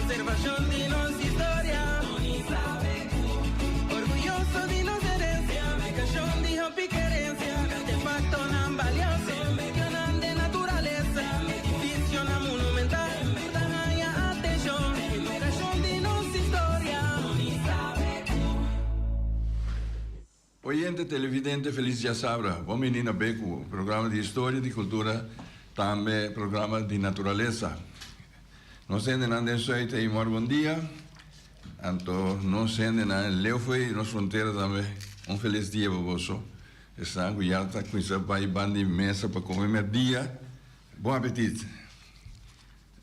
Konservashon di nos historia. Orguyoso di nos herensia. Nabegashon di hopi kerensia. Artefaktonan balioso. Medionan den naturalesa. Edifisionan monumental. Ta haña atenshon. Nabegashon di nos historia. Oyente televidente felis djasabra. Bon bini na Beku, programa di historia, di kultura, tambe programa di naturalesa. Nos hendenan den Zuid ei mor bon dia, anto nos hendenan leu fo'i nos frontera tambe un felis dia pa boso. Esnan ku ya ta kuminsá bai ban di mesa pa kome merdia, bon apetit.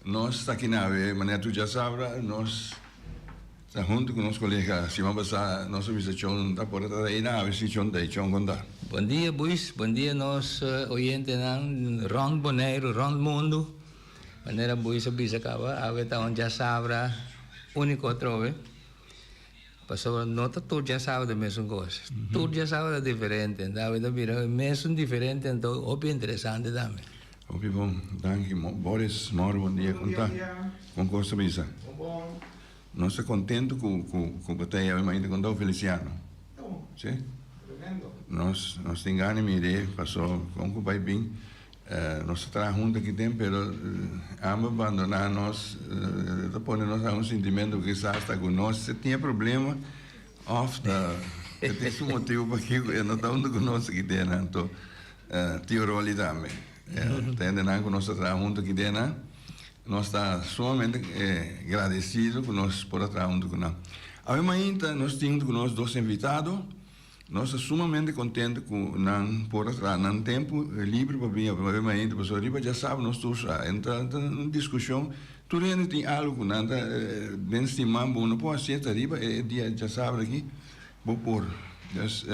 Nos ta aki nawe, manera tur djasabra, nos ta huntu ku nos kolega. Siman pasá nos a bisa Chon ta por a ta ei nawe, si Chon ta ei. Chon kon ta? Bon dia Buis, bon dia nos oyentenan rònt Boneiru, rònt mundu. Manera Buis a bisa kaba, awe ta un djasabra úniko atrobe. Pasobra no ta tur djasabra ta mesun kos. Tur djasabra ta diferente. Anto awe ta bira mesun diferente anto hopi interesante tambe. Hopi bon, danki Boris. Mauro bon dia, kon ta? Kon kos ta bisa? Nos ta kontentu ku ku bo ta ei awe mainta kon ta Feliciano? Si? Nos nos tin gana di mir'é paso kon ku bai bin nos ta traha huntu aki den pero ambos bandoná nos ta pone nos algun sintimentu kisas ta ku nos tin e problema òf ta tin su motibu pakiko e no ta huntu ku nos aki den anto Tio Rolly tambe. Ta hendenan ku nos ta traha huntu aki den nan. Nos ta sumamente gradesido ku nos por a traha huntu ku nan. Awe mainta nos tin huntu ku nos dos invitado. Nos ta sumamente kontentu ku nan por a traha nan tempu libre pa bini awe mainta pasobra riba djasabra nos tur sa entra un diskushon. Tur hende tin algu ku nan ta den siman bo no por hasié ta riba e dia djasabra aki bo por. Dus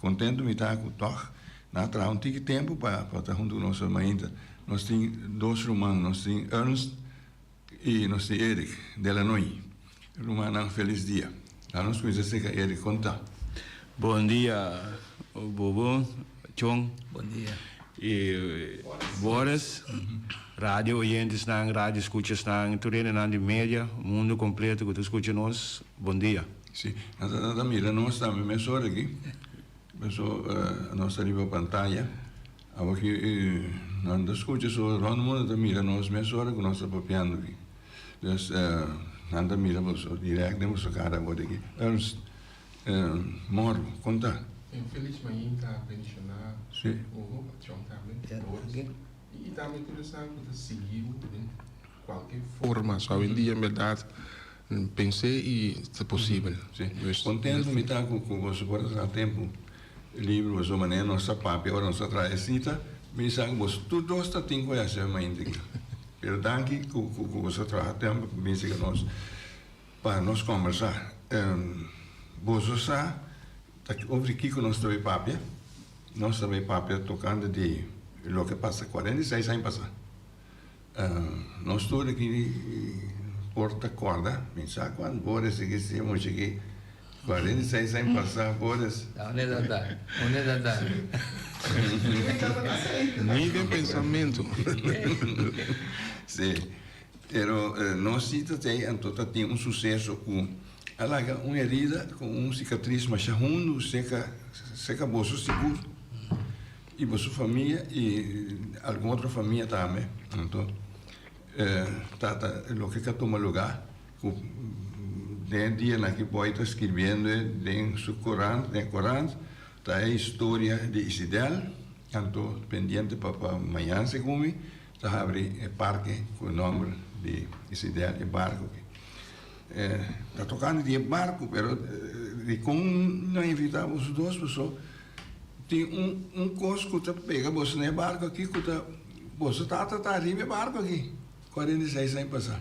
Kontentu mi ta ku tòg nan a traha un tiki tempu pa pa ta huntu ku nos mainta. Nos tin dos ruman, nos tin Ernst i nos tin Erik Delanoy. Rumannan felis dia. Laat nos kuminsá seka Erik, kon ta? Bon dia Bobo, Chon. Bon dia. I Boris, radio oyentesnan, radio skuchasnan, tur hendenan di media, mundu kompleto ku ta skucha nos, bon dia. Si, nan ta nan ta mira nos tambe mesora aki, paso nos ta riba pantaya, awor ki nan ta skucha so rònt mundu ta mira nos mesora ku nos ta papiando aki. Dus nan ta mira boso dirèkt den boso kara awor aki. Ernst, mòru, kon ta? Un felis mainta bendishoná Hugo, John tambe, Boris, i tambe tur esnan ku ta sigui bo den Cualke forma, so awendia en berdad pens'é y ta posibel. Sí, contento mi ta cu cu boso por a traha tempo libre boso manera nos ta papia ora nos ta traha e cita, mi sa cu boso tur dos ta tin cu haci mainta aki. Pero danki cu cu boso a traha tempo pa binse cu nos pa nos combersa. Boso sa ta over di kico nos ta bay papia? Nos ta bay papia tocante di loke pasa 46 aña pasa. Nos tur aki por ta corda, mi sa cuando Boris a kisi mucha aki, 46 aña pasa Boris. Ta un edad ta, un edad ta. Ni den pensamento. Si, pero nos si ta tei anto ta tin un suceso cu a laga un herida cu un cicatriz masha hundu seca, seca boso sigur. I bo su famia i algun otro famia tambe. Anto ta ta loke ka tuma lugá ku den e dianan aki Boy ta skirbiendo den su korant, den e korant ta e historia di Isidel. Anto pendiente pa pa mañan segun mi ta habri e parke ku e nòmber di Isidel, e barku aki. Ta tokante di e barku pero dikon nan invitá boso dos paso Tin un un kos ku ta pega boso na e barko aki ku ta boso tata ta ariba e barko aki 46 aña pasá.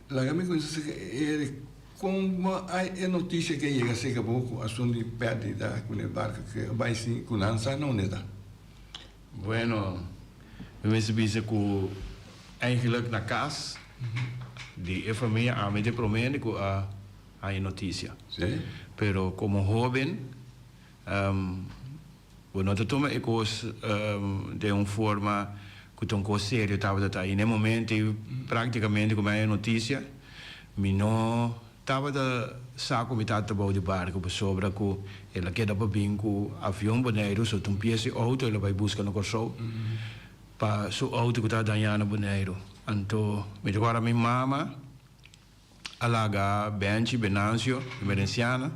Laga mi kuminsá seka Eric kon bo a e notisia ke yega seka bo ku asun di pèrdida ku na e barko aki a bai sin ku nan sa na unda e ta. Bueno, mi mester bisa ku eigenlijk na kas di e famia ami ta e promé hende ku a haña notisia. Pero komo hóben. Bo no ta tuma e kos den un forma ku ta un kos serio tabata ta. I na e momento ei praktikamente ku mi a haña notisia. Mi no tabata sa ku mi tata bou di barku pasobra ku el a keda pa bin ku avion Boneiru, so ta un pies di outo el a bai buska na Kòrsou pa su outo ku ta dañá na Boneiru. Anto mi ta kòrda mi mama a laga Benchi, Benancio i Merenciana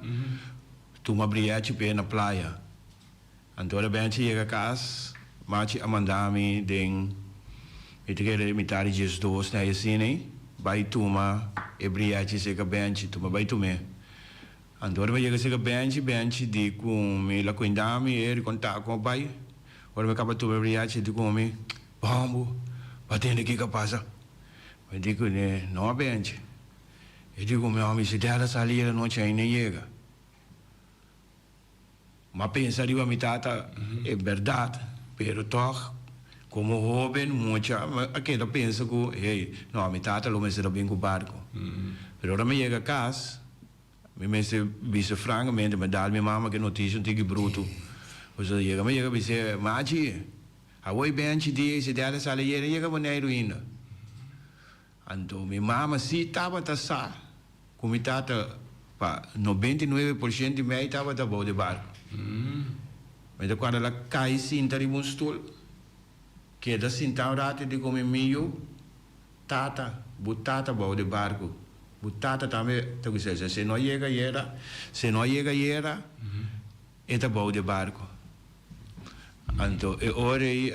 tuma brièchi p'e na playa. Anto ora Benchi yega kas, Machi a manda mi den, mi ta kere mitar di diesdos na esina ei, bai tuma e brièchi serka Benchi, tuma bai tum'é. Anto ora mi yega serka Benchi, Benchi di ku mi la kuinda mi e rikonta kon a bai. Ora mi kaba tuma e brièchi e di ku mi, Bambu, bo a tende kiko a pasa? Mi di kuné, No Benchi. E di ku mi, Mi si dèl a sali yega nochi ainda yega. M'a pensa riba mi tata, e bèrdat, pero tòg komo hóben mucha mi a keda pensa ku, hey, no, mi tata lo mester a bin ku barku. Pero ora mi yega kas, mi mester bisa frankamente, mi a dal mi mama ku e notisia un tiki brutu. Pasobra yega mi yega bis'é, Machi, awor e bènchi di e dèlè sali ayera e yega Boneiru ainda. Anto mi mama si tabata sa ku mi tata pa 99 por shento di mei tabata bou di barku. Mi ta kuarda la kai sinta riba un stul, keda sinta un ratu di ku mi mi yu, Tata, bo tata bou di barku, bo tata tambe ta bisa esei, si no yega ayera, si no yega ayera, e ta bou di barku. Anto e ora ei.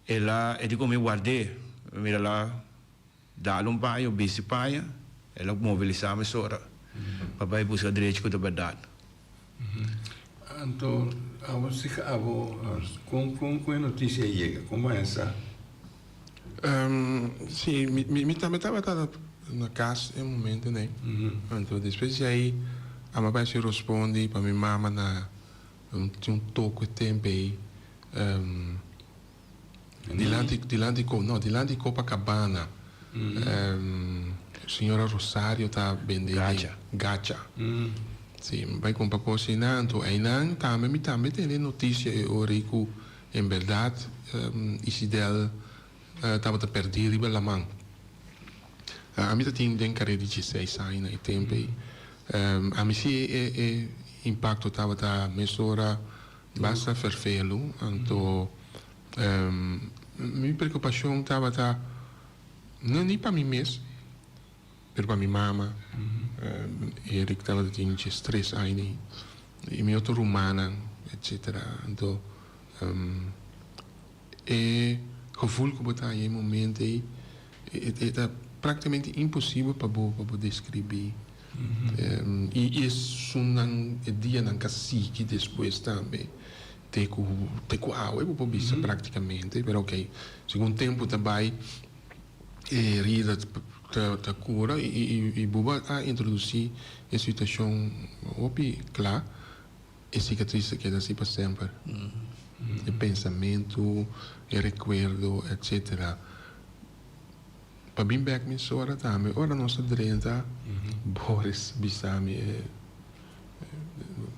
El a, e di ku mi ward'é. Mi mira el a dal un paña, un bisti paña, el a mobilisá mesora pa bai buska drechi ku ta bèrdat. Anto, abo si ka abo, kon kon ku e notisia a yega? Kon bo a haña sa? Si, mi mi tambe tabata na kas e momentonan ei. Anto despues di ei amo a bai hasi rospondi pa mi mama na tin un toko e tempo ei. Dilanti dilanti ko no dilanti Copacabana señora Rosario ta bende Gacha. Gacha si mi bai cumpra cos einan anto einan tambe mi tambe tene noticia e ora ei cu en berdad Isidel tabata perdi riba laman ami ta tin den carera di dieseis aña na e tempo ei ami si e e impacto tabata mesora. Basta ferfelu, anto mi preocupacion tabata no ni pa mi mes, pero pa mi mama. Eric tabata tin diestres aña i mi otro rumannan, etcetera. Anto e gevoel cu bo ta haña e momento ei, e ta practicamente imposibel pa bo pa bo describi. I esunnan e dianan ka sigui despues tambe te ku te ku awe bo por bisa praktikamente pero ok segun tempu ta bai e herida ta ta kura i bo a introdusí e situashon hopi kla e sikatris ta keda así pa semper e pensamentu e rekuerdo etcetera. Pa bin bek mesora tambe ora nos a drenta Boris bisa mi e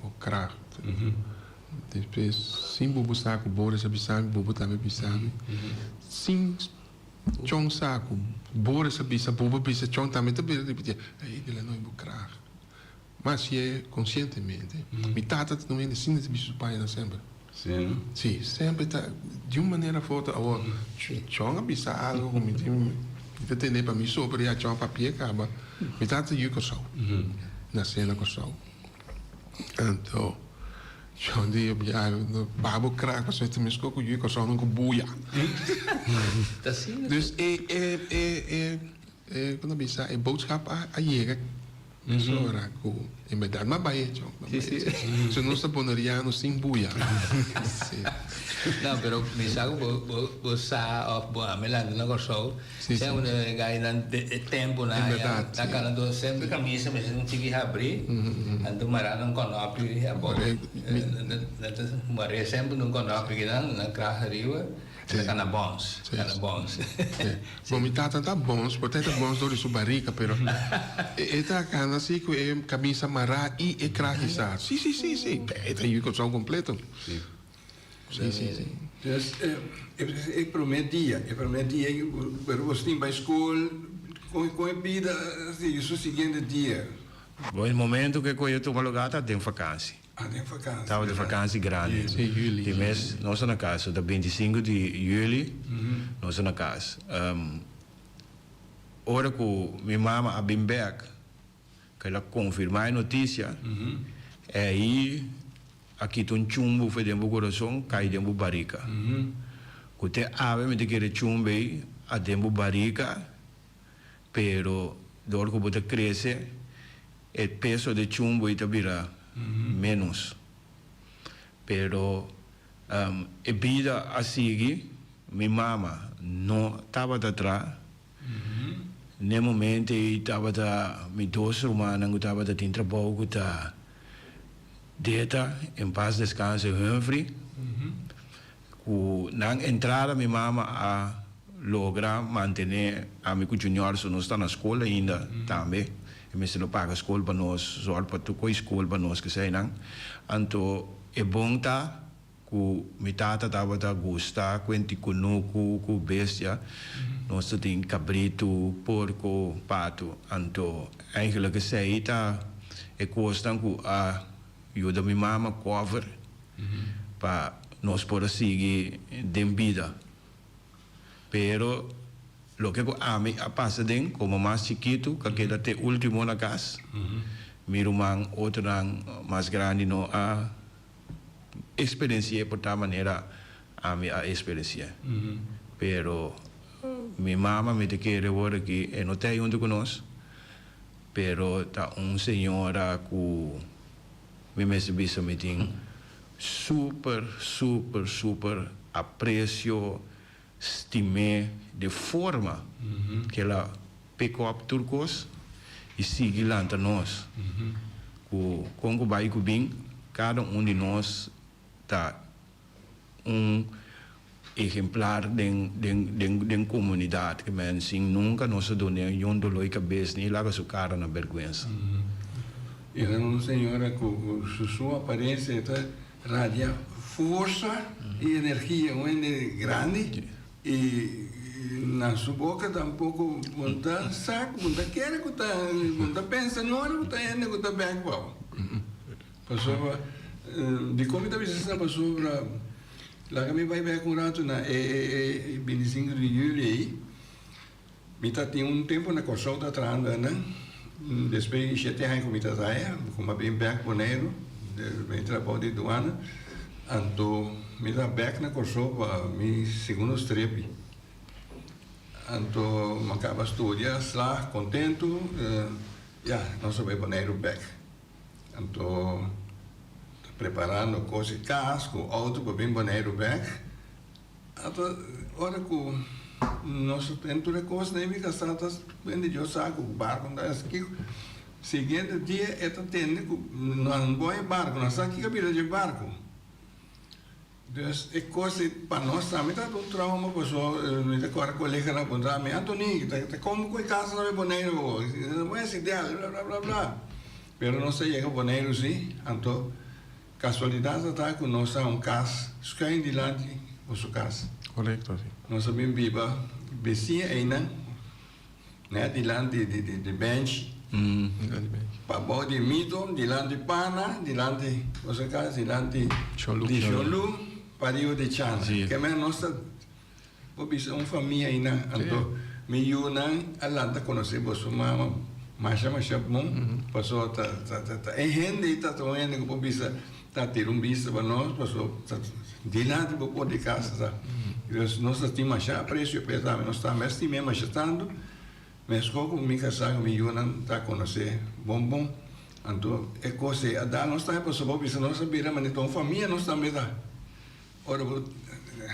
bo kracht. Despues sin bo bo sa ku Boris a bisa mi bobo tambe a bisa mi. Sin Chon sa ku Boris a bisa bobo a bisa Chon tambe ta bira ripiti ey Delanoy bo kracht. Ma si e konsientemente. Mi tata ta un hende sin ta bisti su pañanan semper. Sí, no? Sí, semper ta di un manera of otro. Awor, Chon a bisa algo ku mi tin, mi ta tende pa mi so, pero ya Chon a papia kaba. Mi tata ta yu Kòrsou, nasé na Kòrsou. Anto, Chon di, ya, babo krak pasobra e ta meskos ku yu Kòrsou nan ku buya. Ta asina. Dus e, e, e, e, e, kon ta bisa, e boodschap a yega. Mesora ku en berdad m'a bai hecho. Sí, sí. So nos ta boneriano sin buya. Sí. No, pero mi sa ku bo bo bo sa of bo a mi lanta na Kòrsou. Sí, sí. Semper e gainan de e tempunan En aya berdad, ta sí. kana do semper kamisa mester un chiki habrí anto mará nan kònòpi abou. Correcto. Mi. Nan ta mar'é semper un kònòpi kinan nan kras ariba. Sí. Ta cana bons, Sí. cana bons. Sí. Bon, mi tata ta bons, por ta e ta bons door di su barrica, pero e ta cana así cu e camisa mará y e kraag hisa. Sí, sí, sí, sí. E ta yu Kòrsou completo. Sí. Sí, sí, sí. Dus, e promé dia, e promé dia, pero bos tin bai school. Kon kon e bida a sigui su siguiente dia? Bon, e momento ku e koyo tuma lugá ta den fakansi. Ah, den fakansi. Tabata den fakansi grandi. Sí, juli. Di mes nos ta na kas, so ta bintisinku di juli nos ta na kas. Ora ku mi mama a bin bèk, ku el a konfirmá e notisia, ei a kita un chumbu for den bo kurason kai den bo barika. Ku te awe mi ta kere chumbu ei a den bo barika, pero dor ku bo ta krese e peso di chumbu ei ta bira ménos. Pero e bida a sigui, mi mama no tabata tra. N'e momento ei tabata mi dos rumannan ku tabata tin trabou ku ta Deta, en paz descanse, Humphrey. Ku nan entrada mi mama a logra mantené ami ku Junior, so nos ta na skol ainda tambe. E mester lo paga skol pa nos, sòrt pa tur kos skol pa nos keseinan. Anto e bon ta Ku mi tata tabata gusta kuenti kunuku ku bestia. Nos ta tin kabritu, porko, patu. Anto eigenlijk esei ta e kosnan ku a yuda mi mama kover pa nos por a sigui den bida. Pero loke ku ami a pasa den komo mas chikitu ku a keda te ultimo na kas, mi ruman otronan mas grandi no a Experencié por ta manera ami a experencié. Pero mi mama mi ta kere wor aki e no ta ei hunto cu nos, pero ta un señora cu mi mester bisa mi tin super super super aprecio, stim'é de forma cu el a pick up tur cos y sigui lanta nos cu con cu bay cu bin cada un di nos ta un ejemplar den den den den comunidad ke men sin nunca nos a dun'e un dolor di cabes ni laga su cara na berguensa. Era un señora cu cu su apariencia ta radia forsa y energia, un hende grandi. I na su boka tampoko bo no ta sa ku bo no ta kere ku ta bo no ta pensa ni ora ku ta hende ku ta bek bou. Pasobra dikon mi ta bisa asina? Pasobra laga mi bai bek un ratu na e e bintisinku di yuli ei mi ta tin un tempu na Kòrsou ta trahando einan despues di shete aña ku mi ta traha ku mi a bin bek Boneiru mi trabou di duana. Anto mi ta bek na Kòrsou pa mi segundo strepi. Anto mi a kaba studia, slag, kontentu, ya, nos a bai Boneiru bek. Anto ta preparando kos di kas ku outo pa bin Boneiru bek. Anto ora ku nos a ten tur e kosnan ei mi kasá ta bende Dios sa ku barku ta hasi kiko. Siguiente dia e ta tende ku nan bo e barku, nan sa kiko a bira dje barku. Dus e kos ei pa nos tambe tabata un trauma paso mi ta kòrda koleganan a puntra mi, Antony, ta komo ku e kasa na Boneiru awor? Bo hasi del, bla bla bla bla. Pero nos a yega Boneiru si, anto kasualidat ta ta ku nos a un kas skuin dilanti boso kas. Korekto, si. Nos a bin biba besiña einan. Net dilanti di bench, pabou di mito, dilanti pana, dilanti boso cas, dilanti di Sholu, pariba di Chana. Ke men nos ta por bisa un famia einan. Anto mi yunan a lanta conoce boso mama masha masha bon, pasobra ta ta e hende ei ta un hende cu por bisa ta tira un bista pa nos, pasobra ta dilanti bo por di casa ta. Dus nos ta tin masha aprecio p'e tambe, nos tambe a stim'é masha tantu, meskos ku mi kasá ku mi yunan ta konosé bon bon. Anto e kos ei a da nos tambe pasobra bo bisa nos a bira manera ta un famia nos tambe ta. Ora bo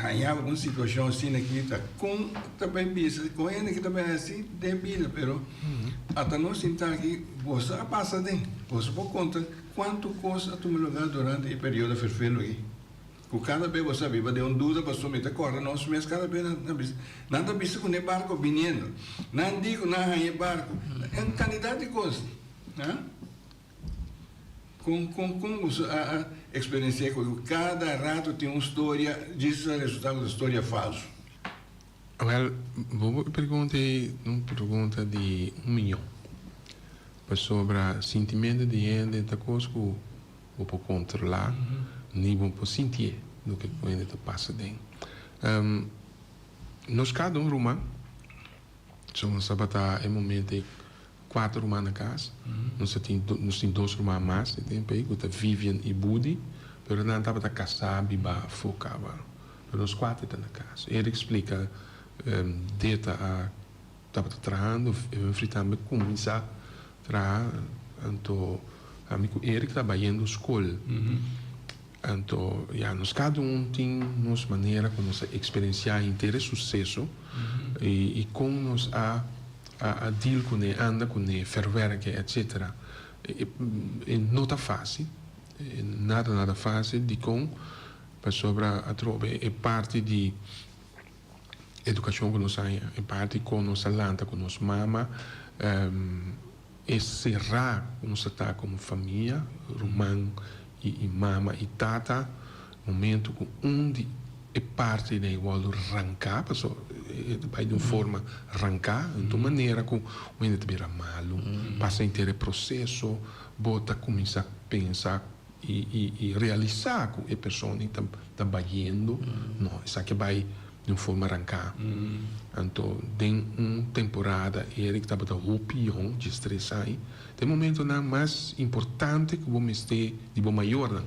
haña bo un situashon asina aki ta kon ta bai bisa, kon hende ki ta bai hasi den bida, pero ata nos sinta aki boso a pasa den, boso por konta kuantu kos a tuma lugá durante e periodo ferfelu aki. Ku kada bes bo sa biba den un duda pasobra mi ta kòrda nos mes kada bes nan ta bisa nan ta bisa ku ne barko biniendo nan di ku nan haña e barko un kantidat di kos ha kon kon kon boso a a eksperensiá ku kada rato tin un storia djis a resultá ku ta storia falsu. Wèl, bo pregunta ei ta un pregunta di un miyon. Pasobra sintimentu di hende ta kos ku bo por kontrolá ni bo por sintié loke ku hende ta pasa den. Nos kada un ruman, so nos tabata e momento ei kuater ruman na kas, nos ta tin nos tin dos ruman mas e tempu ei ku ta Vivian i Budi, pero nan tabata kasá biba afó kaba, pero nos kuater ta na kas. Eric splika Deta a tabata trahando, Humphrey tambe kuminsá traha, anto ami ku Eric ta bayendo skol. Anto, ya, nos kada un tin nos manera ku nos a eksperensiá henter e suseso i kon nos a a deal kuné, anda kuné, verwerke, etsetera. E no ta fásil, e nada nada fásil. Dikon? Pasobra atrobe e parti di edukashon ku nos haña, e parti kon nos a lanta ku nos mama, e será ku nos a ta komo famia, ruman i mama i tata, momento ku un di e partinan ei wòrdu ranká, pasobra e ta bai di un forma ranká, un tur manera ku un hende ta bira malu, pasa henter e proseso, bo ta kuminsá pensa i realisá ku e persona ei ta bayendo, no, esaki a bai di un forma ranká. Anto den un temporada Eric tabata hopi yòn, diestres aña, ta e momentonan mas importante ku bo mester di bo mayornan.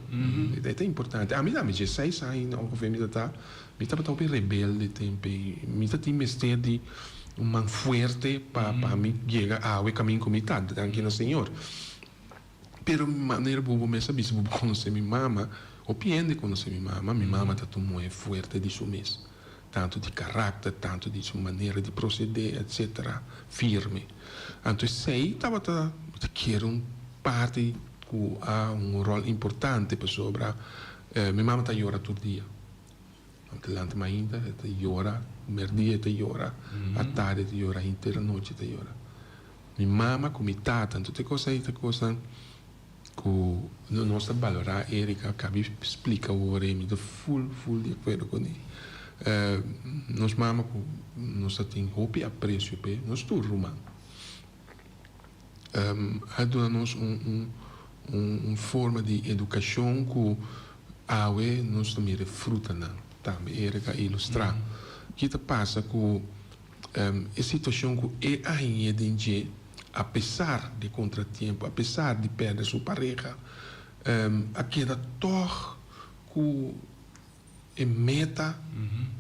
E ta importante. Ami tambe diesseis aña ongeveer mi ta ta, mi tabata hopi rebelde tempu ei. Mi ta tin mester di un man fuerte pa pa mi yega awe kaminda ku mi ta, danki na Señor. Pero manera bo bo mes a bisa bo bo konosé mi mama, hopi hende konosé mi mama, mi mama ta un muhé fuerte di su mes, tantu di karakter, tantu di su manera di prosedé etsetera, firme. Anto esei tabata, mi ta kere un parti ku a un ròl importante pasobra mi mama ta yora tur dia. Mi ta lanta mainta e ta yora, merdia e ta yora, atardi e ta yora, henter anochi e ta yora. Mi mama ku mi tata, anto te kos ei ta kosnan ku nos ta balorá. Erika a kabi splika awor ei, mi ta ful ful di akuerdo kuné. Nos mama ku nos ta tin hopi apresio p'e, nos tur ruman, a duna nos un un forma di edukashon ku awe nos ta mira e frutanan. Tambe Erika a ilustrá ki ta pasa ku E situacion cu e a hañ'é den dje, apesar di contratiempo, apesar di perde su pareha, a keda tog cu e meta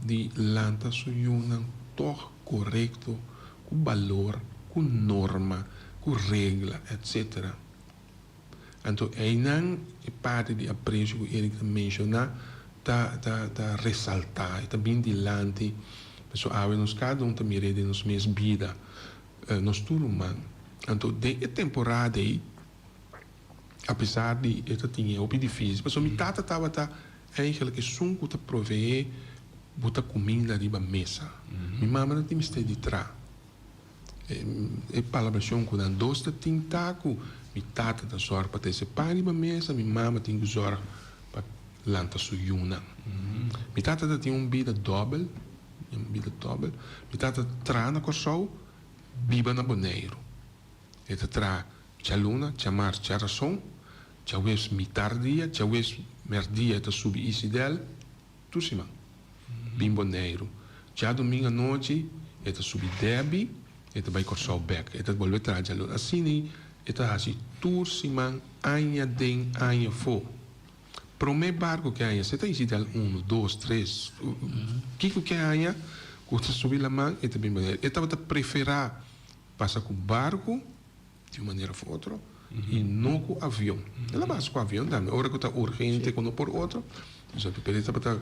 di lanta su yunan tog corecto, cu balor, cu norma, cu regla, etc. Anto einan e parti di aprecio cu Eric ta menciona ta ta ta resalta, e ta bin dilanti, pasobra awe nos cada un ta mir'é den nos mes bida, nos tur ruman. Anto den e temporada ei, apesar di e ta tin e hopi dificil, pasobra mi tata tabata eigenlijk esun cu ta proveé bo ta cuminda riba mesa. Mi mama no tin mester di traha. E palabrashon ku nan dos ta tin ta ku mi tata ta sòrg pa trese pan riba mesa, mi mama tin ku sòrg pa lanta su yunan. Mi tata ta tin un bida dòbel, un bida dòbel. Mi tata ta traha na Kòrsou, biba na Boneiru. E ta traha djaluna, djamars, djarason, djaweps mitar dia, djaweps mèrdia e ta subi Isidel. Tur siman bin Boneiru. Djadumingu anochi e ta subi Debbie, e ta bai Kòrsou bèk. E ta bolbe traha djaluna. Asina e ta hasi tur siman aña den aña afó. Promé barku ke haña se ta hisi al unu, dos, tres. Kiko ke haña ku ta subi laman e ta bin Boneiru. E tabata preferá pasa ku barku. Di un manera of otro y no cu avion. El a basa cu avion tambe ora cu ta urgente cu no por otro. Pero e tabata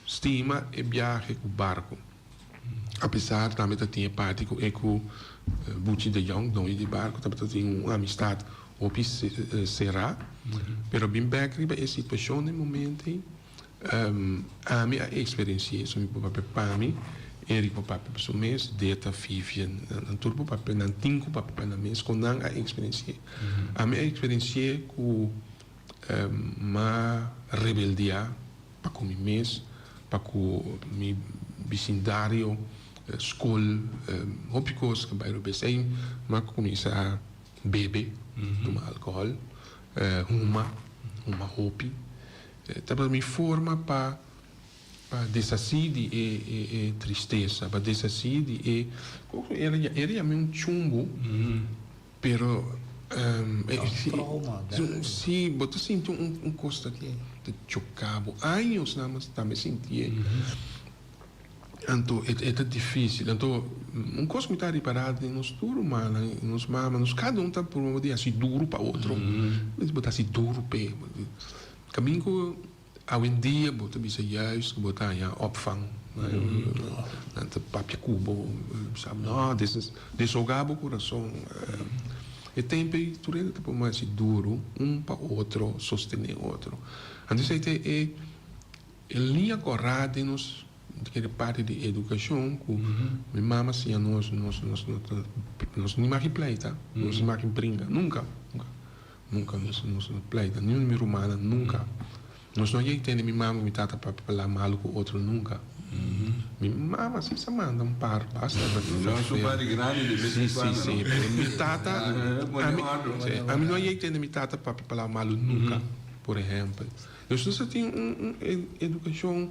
stima e biahe cu barco. Apesar tambe ta tin e parti cu e cu Buchi de Jong, doño di barco, tabata tin un amistad hopi cera. Pero bin bek riba e situacion den momento ey. Ami a experiencié eso, mi por papia pa mi, Eric por papia pa su mes, Deta, Vivian, nan tur por papia, nan tin cu papia pa nan mes con nan a experiencié. Ami a experiencié cu m'a rebeldia pa cu mi mes, pa cu mi bisindario. Skol, hopi kos ku bai robes. Ei mi a kuminsá bebe, tuma alkohòl, huma, huma hopi. Tabata mi forma pa pa deshasí di e e tristesa, pa deshasí di e era era yam'é un chumbu, pero si bo ta sinti un kos ta choká bo. Años nan mi tambe sintié. Anto e ta dificil. Anto un cos mi ta ripara den nos tur rumannan, nos mama, nos cada un ta purba di haci duro pa otro. Bo ta haci duro p'e. Caminda cu awendia bo ta bisa juist cu bo ta haña opvang. Nan ta papia cu bo, bisa no, deshoga bo curason. E tempo ey tur hende ta purba haci duro un pa otro, sostene otro. Anto esey ta e. E liña kòrá den nos kere parti di edukashon ku mi mama siña nos, nos nos no ta nos ni maki pleita, nos ni maki bringa, nunka, nunka, nunka nos nos no pleita, ni mi rumannan nunka. Nos no yei tende mi mama ku mi tata papia palabra malu ku otro nunka. Mi mama si sa manda un par basta No su par grandi de bes en Si, cuando, si, no? pero mi tata Pone ami ordo. ami no a yei tende mi tata papia palabra malu nunka, por ehèmpel. Nos mester tin un edukashon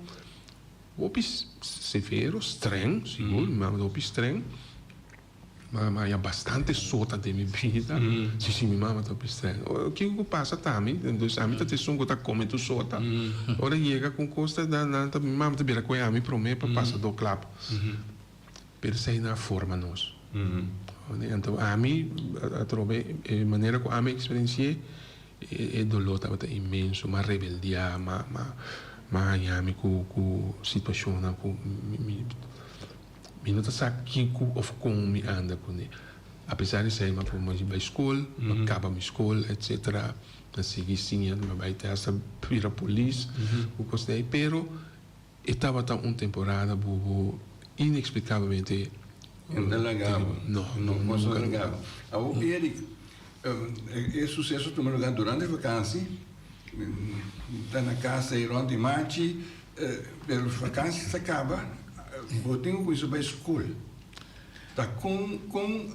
hopi severo, streng, sigur, mi mama ta hopi streng, mi mama a haña bastante sota den mi bida, si si mi mama ta hopi streng. Kiko ku pasa ta mi, dus ami ta esun ku ta kome tur sota, ora yega ku un kos ta nan ta mi mama ta bira koe ami prome pa pasa do klap, pero esei nan a forma nos. Anto ami atrobe e manera ku ami a eksperensi'é. E doló tabata inmenso, m'a rebeldiá, m'a m'a haña mi ku ku situashonnan ku mi mi mi no ta sa kiko òf kon mi anda kuné. Apesar di esei m'a por bai skol, m'a kaba mi skol etsetera, m'a sigui siña, m'a bai te asta bira polis ku kos di ei, pero e tabata un temporada bobo ineksplikablemente. No ta laga bo. No, no, nunka. No laga bo. Awor Eric, e suseso tuma lugar durante vakansi, ta na kas ei rond di machi, pero vakansi ta kaba, bo tin ku kuminsa bai skol. Ta kon kon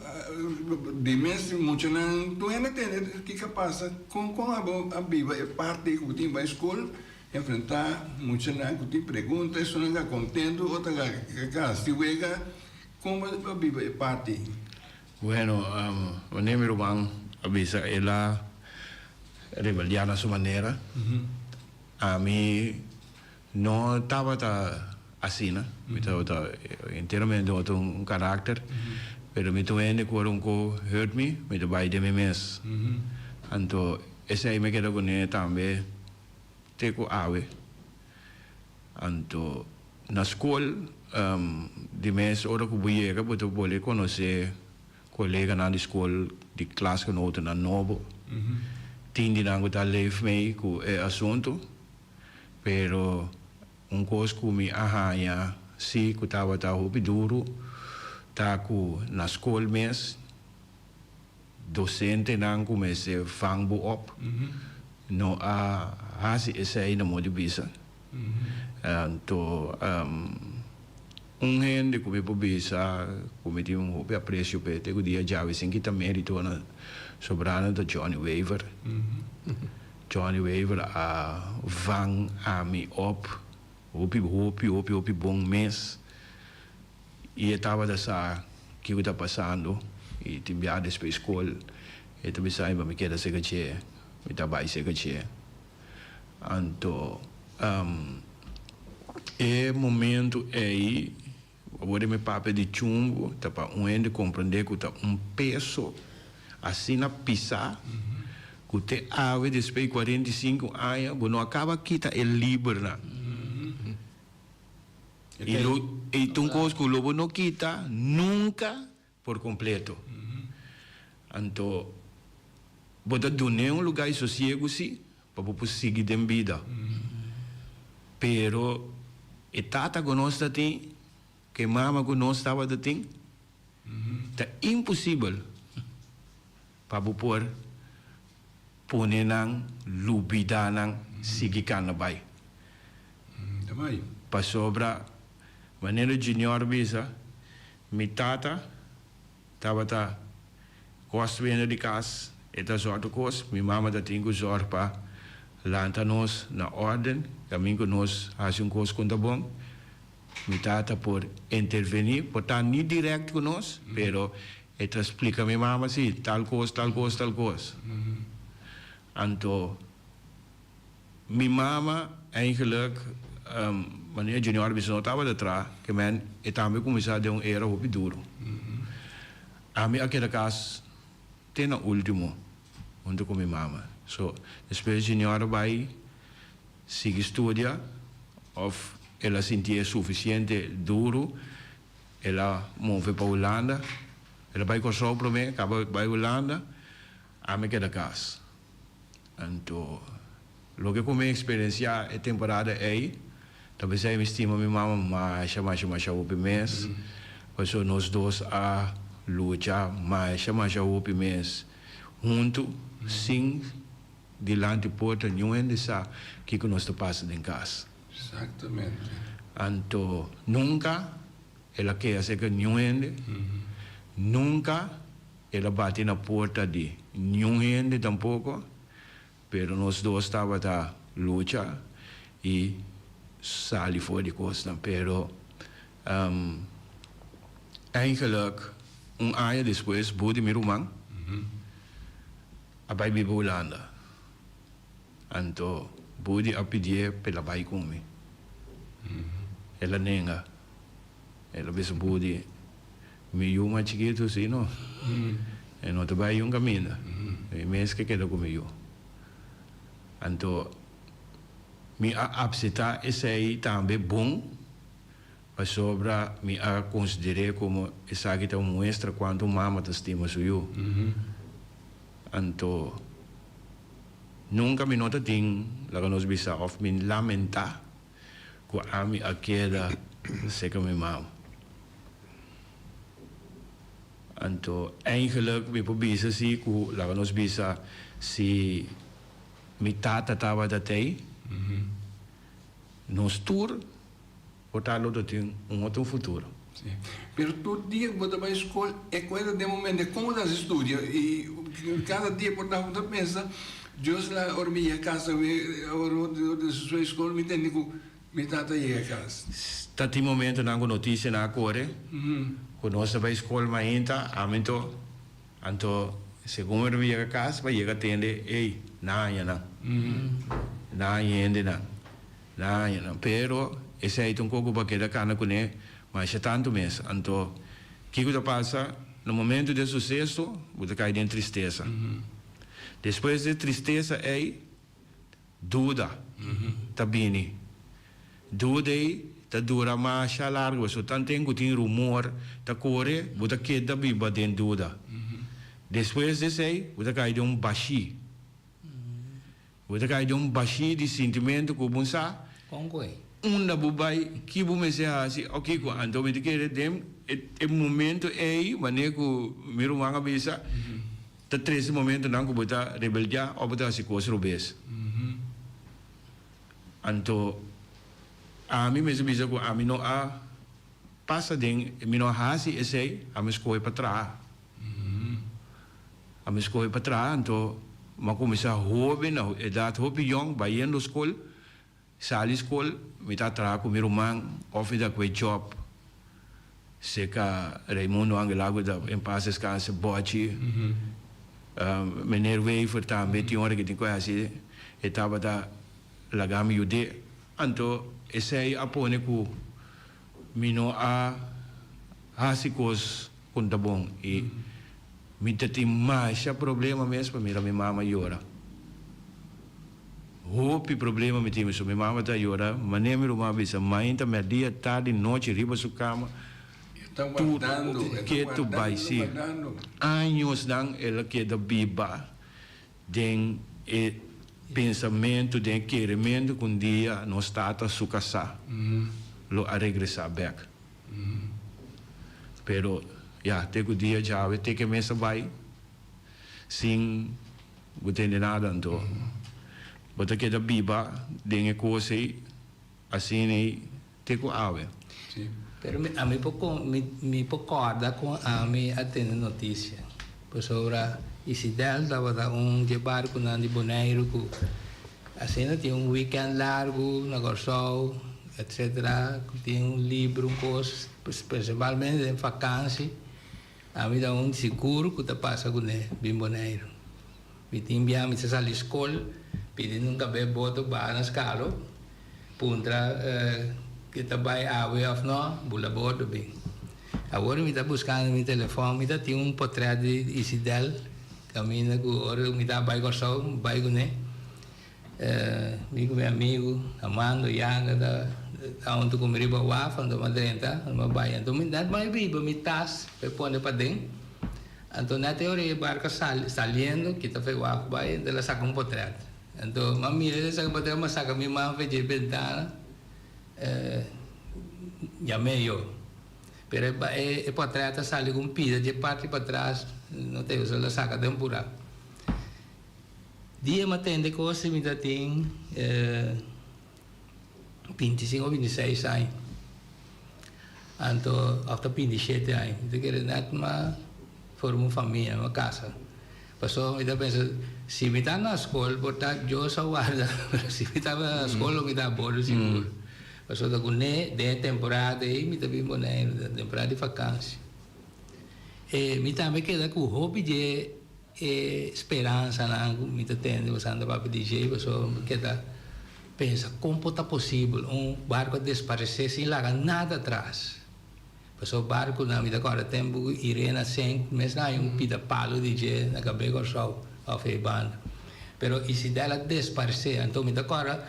di mes muchanan tur hende tende kiko a pasa, kon kon abo a biba e parti ku bo tin bai skol Enfrentá muchanan ku tin pregunta, esunnan ka kontentu, otro ka gasti wega. Kon bo ta biba e parti? Bueno, wanneer mi ruman a bisa el a rebeldiá na su manera, ami no tabata asina, mi tabata enteramente otro un karakter, pero mi ta un hende ku ora un ko hurt mi, mi ta bai den mi mes. Anto esei mi keda kuné tambe. Te ku awe. Anto na skol di mes ora ku bo yega bo ta bolbe konosé koleganan di skol di klasgenotennan nobo. Tin di nan ku ta leef mee ku e asuntu, pero un kos ku mi a haña si ku tabata hopi duru ta ku na skol mes Dosentenan ku mester vang bo op no a hasi esei na modo di bisa. Anto un hende ku mi por bisa ku mi tin un hopi apresio p'e te ku dia djawe sin kita merito na sobrano ta Johnny Wever. Johnny Wever a vang ami op hopi hopi hopi hopi bon mes. I e tabata sa kiko ta pasando i tin bia despues skol e ta bisa mi pa mi keda serka dje, mi ta bai serka dje. Anto e momento ei awor mi papia di chumbo ta pa un hende komprende ku ta un peso asina pisá ku te awe despues di 45 aña bo no a kaba kita e libernan. I lo ei ta un kos ku lo bo no kita nunka por kompleto. Anto bo ta dun'é un lugá di sosiegu sí, pa bo por sigui den bida. Pero e tata ku nos ta tin, ku e mama ku nos tabata tin, ta imposibel pa bo por pone nan lubidá nan sigui kana bai. Pasobra manera Junior bisa. Mi tata tabata kòst di kas, e ta zorg kos. Mi mama ta tin ku zorg pa lanta nos na orden, kaminda ku nos hasi un kos ku no ta bon. Mi tata por intervení, por ta ni direct ku nos, pero e ta splika mi mama si, tal kos, tal kos, tal kos. Anto, mi mama eigenlijk, wanneer Junior bisa no tabata tra, ke men e tambe kuminsá den un era hopi duro. Ami a keda kas te na último, huntu ku mi mama. So, despues Junior a bai sigui studia, òf el a sintié sufisiente duro, el a move pa Hulanda, el a bai Kòrsou promé, kaba bai Hulanda, ami a keda kas. Anto, loke ku mi eksperensiá e temporada ei, ta p'esei mi stima mi mama masha, masha, masha hopi mes. Pasobra nos dos a lucha masha, masha hopi mes huntu, sin dilanti porta niun hende sa kiko nos ta pasa den kas. Exactamente. Anto, nunka el a keha serka niun hende, nunka el a bati na porta di niun hende tampoko, pero nos dos tabata lucha i sali for di kosnan. Pero eigenlijk un aña despues Budi, mi ruman, a bai biba Hulanda. Anto Budi a pidié pa el a bai ku mi. El a nenga. El a bisa Budi, Mi yu mas chikitu si no. E no ta bai yun kaminda. Mi mes ke keda ku mi yu. Anto mi a apseptá esei tambe bon, pasobra mi a konsider'é komo esaki ta un muestra kuantu un mama ta stima su yu. Anto nunka mi no ta tin laga nos bisa òf mi lamentá ku ami a keda serka mi mama. Anto eigenlijk mi por bisa si ku laga nos bisa si mi tata tabata tei, nos tur por ta lo ta tin un otro futuro. Sí. Pero tur dia ku bo ta bai skol e kuenta den momento kon bo ta hasi studio i kada dia por ta bo ta pensa Dios la ora mi yega kas awe ora di su skol mi tende ku mi tata yega kas. Ta tin momentonan ku notisianan a kore ku nos ta bai skol mainta ami anto anto segun ora mi yega kas pa yega tende ey nan haña nan nan haña hendenan. Na añanan. Pero esei ta un koko pa keda kana kuné masha tantu mes. Anto, kiko ta pasa? Na momentu di e suseso, bo ta kai den tristesa. Despues di e tristesa ei, duda ta bini. Duda ei ta dura masha largu, pasobra tanten ku tin rumor ta kore, bo ta keda biba den duda. Despues di esei, bo ta kai den un bashí. Bo ta kai den un bashí di sintimentu ku bo sa Kon ku e? unda bo bai, ki bo mester hasi o kiko. Anto mi ta kere den e momento ei, manera ku mi ruman a bisa, ta trese momentonan ku bo ta rebeldiá o bo ta hasi kos robes. Anto ami mester bisa ku ami no a pasa den, mi no a hasi esei, ami skohe pa traha. Ami skohe pa traha, anto mi a kuminsá hoben, na edat hopi yòn, bayendo skol, sali skol, mi ta traha ku mi ruman òf mi ta kue jòb serka Raimundo Angela ku ta en pas deskanse, Bòchi, Meneer Wever tambe tin ora ku tin ku hasi, e tabata laga mi yud'é. Anto esei a pone ku mi no a hasi kos ku no ta bon i mi ta tin masha problema mes pa mira mi mama yora. Hopi problema mi tin pasobra mi mama ta yora manera mi ruman a bisa mainta, merdia, tardi, nochi riba su kama E ta wardando, e ta ketu bai wardando, si. wardando. Añosnan el a keda biba den e pensamentu, den e kerementu ku un dia nos tata su kasá lo a regresá bèk. Pero ya, te ku dia djawe te ke mes a bai sin bo tende nada. Anto bo ta keda biba den e kos ei asina ei te ku awe. Sí. Pero mi ami por con mi mi por corda con ami a tene noticia pasobra Isidel tabata un dje barconan di Boneiru cu asina tin un weekend largo na Corsou etcetera cu tin un libro un cos principalmente den vakantie ami ta un sigur cu ta pasa cune bin Boneiru. Mi tin bia mi ta sali scol pidi nunca be boto baha na Scalo. Puntra ke ta bai awe of no, bula bordo bin. Awor mi ta buskando mi telefon, mi ta tin un potret di Isidel kaminda ku ora mi ta bai Kòrsou mi bai kuné. Mi ku mi amigu Armando Yanga ta ta huntu ku mi riba waf anto mi a drenta anto mi a bai anto mi net bai riba mi tas pa e pone paden anto net e ora e barka saliendo kita for e waf bai anto el a saka un potret. Anto m'a mira esaki pasobra m'a saka mi man for dje bentana, yam'é yo. Pero e portret a sali ku un pida dje parti patras, no ta yo a saka den purá. Dia m'a tende kos mi ta tin 25 o 26 aña. Anto òf ta 27 aña. Mi ta kere nèt m'a forma un famia, m'a kasa. Pasobra mi ta pensa, si mi ta na skol por ta Dios a warda, pero si mi tabata na skol lo mi ta abordo sigur. Pasobra ku ne den e temporada ei mi ta bin Boneiru, den temporada di vakansi. E mi tambe keda ku hopi dje e speransanan ku mi ta tende ku Santa Papia di dje, pasobra mi keda pensa kon por ta posibel un barko a desparesé sin laga nada atras. Pasobra barkunan, mi ta kòrda tempu ku Irena Senk mes nan hay un pida palu di dje na Kabé Kòrsou òf ei banda. Pero Isidel a desparesé. Anto mi ta kòrda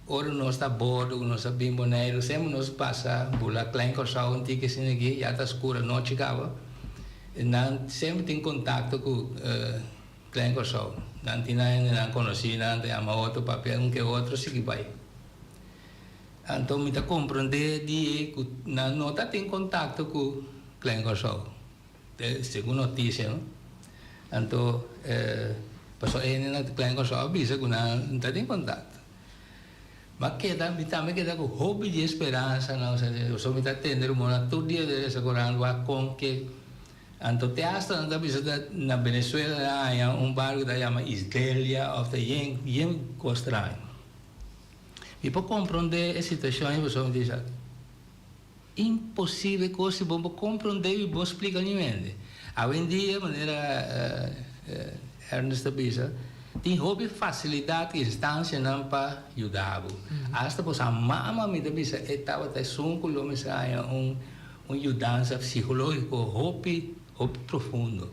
ora nos ta bordo ku nos a bin Boneiru semper nos pasa bula Klein Kòrsou un tiki asina aki ya ta skur anochi kaba. Nan semper tin kontakto ku Klein Kòrsou. Nan tin nan hendenan konosí, nan ta yama otro papia un ke otro sigui bai. Anto mi ta komprondé di ku nan no ta tin kontakto ku Klein Kòrsou, segun notisia no. Anto pasobra e hende na Klein Kòrsou a bisa ku nan no ta tin kontakto. Ma keda, mi tambe keda ku hopi di e speransa nan, pasobra mi ta tende rumonan tur dia den resa koran wak kon ke. Anto te asta nan ta bisa ta na Venezuela nan a haña un barco ta yama Isdelia òf ta yen yen kos straño. Mi por komprondé e situashon ei pasobra mi ta bisa, Imposibel kos si bo por komprondé i bo splika niun hende. Awendia, manera Ernest ta bisa, tin hopi fasilidat i instansianan pa yuda bo. Asta boso a mama mi ta bisa e tabata esun ku lo mester haña un un yudansa psikológiko hopi hopi profundo.